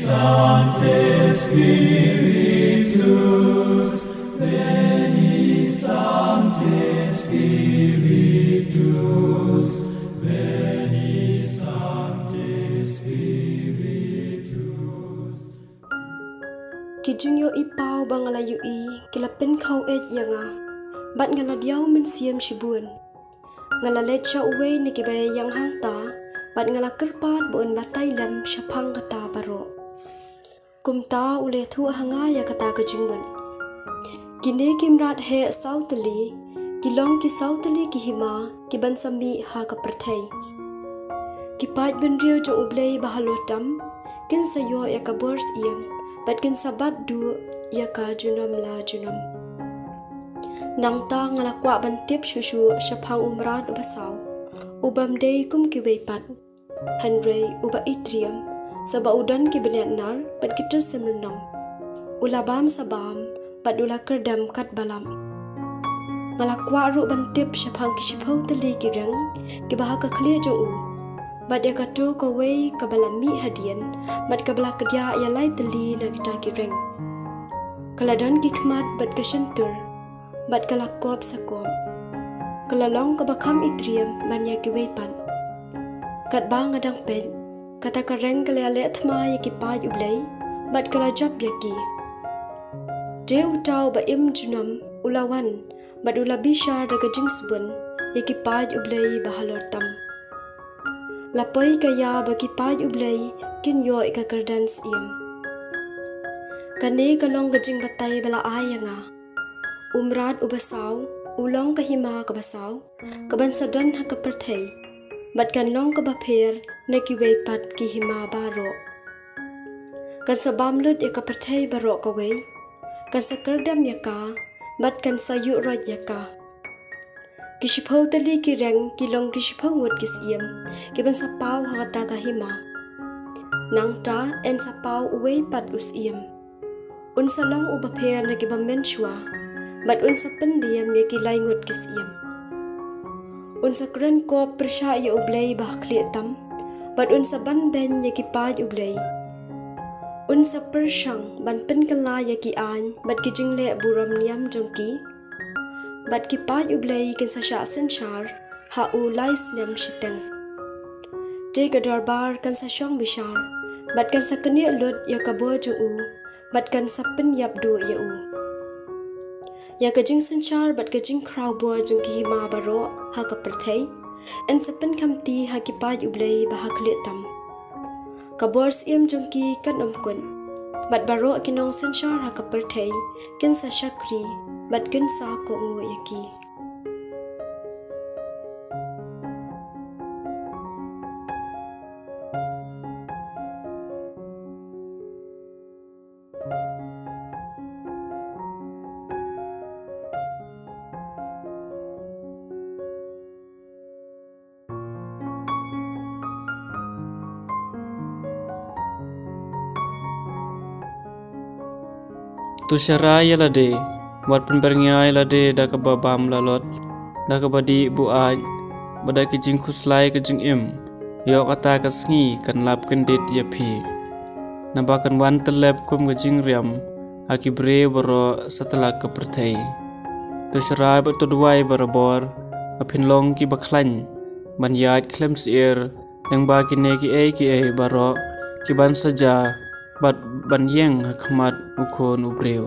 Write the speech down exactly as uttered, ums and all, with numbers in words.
Sancte Spiritus, veni Sancte Spiritus, veni Sancte Spiritus. Ki jingïohi paw ba nga la ïohi ki la pynkhaweit ïa nga, bad nga la diaw mynsiem shibun. Nga la leit sha uwei na kiba ïeng hangta, bad nga la kyrpad ba un batai lem shaphang kata baroh. Kumta u la ïathuh ha nga ïa kata ka jingmut. Kine ki mrad heh saw tylli ki long ki saw tylli ki hima ki ban sa mih ha ka pyrthei. Ki paid bynriew jong U Blei ba halor tam kin sa ïoh ïa ka bor siem, bad kin sa bat duh ïa ka junom la junom. Nangta nga la kwah ban tip shuh shuh shaphang u mrad uba saw, u bym dei kum kiwei pat, hynrei uba itriem, sa ba u don ki bniat nar bad ki trei symrynong. U la bam sa bam, bad u la kyrdem katba lap. Nga la kwah ruh ban tip shaphang ki shiphew tylli ki reng kiba ha ka khlieh jong u, bad ïa kato kawei kaba la mih hadien, bad kaba la kdiah ïa lai tylli na kita ki reng. Ka la don ki khmat bad ka shyntur, bad ka la kop sa kop. Ka la long kaba kham itriem ban ïa kiwei pat. Katba nga dang peit, kata ka reng ka la ïaleh thma ïa ki paid U Blei, bad ka la jop ïa ki. Te uta uba im junom u la wan, bad u la bishar da ka jingsbun ïa ki paid U Blei ba halor tam. La poi ka ïa ba ki paid U Blei kin ïoh ïa ka kyrdan siem. Kane ka long ka jingbatai ba la ai ïa nga. U mrad uba saw u long ka hima kaba saw, ka ban sa don ha ka pyrthei, bad kan long kaba pher na kiwei pat ki hima baroh. Kan sa bam lut ïa ka pyrthei baroh kawei, kan sa kyrdem ïa ka, bad kan sa ïuh roit ïa ka. Ki shiphew tylli ki reng ki long ki shiphew ngut ki siem ki ban sa paw ha kata ka hima. Nangta yn sa paw uwei pat u siem. Un sa long uba pher na kiba mynshuwa, bad un sa pyndiam ïa ki lai ngut ki siem. Un sa kren kop pyrshah ïa U Blei ba ha khlieh tam, bad un sa ban beiñ ïa ki paid U Blei. Un sa pyrshang ban pynkylla ïa ki aiñ bad ki jingleh burom niam jong ki, bad ki paid U Blei kin sa shah synshar ha u lai snem shiteng. Te ka dorbar kan sa shong bishar, bad kan sa knieh lut ïa ka bor jong u, bad kan sa pynïap duh ïa u. Ïa ka jingsynshar bad ka jingkhraw bor jong ki hima baroh ha ka pyrthei yn sa pynkhamti ha ki paid U Blei ba ha khlieh tam. Ka bor siem jong ki kan ym kut, bad baroh ki nongsynshar ha ka pyrthei kin sa shakri, bad kin sa kohnguh ïa ki. To sharai ïa lade, wat pynbyrngia ïa lade da kaba bam lalot, da kaba dih buaid, bad da ki jingkhuslai ka jingim. Ïoh kata ka sngi kan lap kyndit ïa phi, naba kan wan tyllep kum ka jingriam ha ki briew baroh satlak ka pyrthei. To sharai bad to duwai barabor, ba phin long kiba khlaiñ ban ïaid khlem syier lyngba kine kiei kiei baroh ki ban sa jia, bad ban ïeng ha khmat U Khun u briew.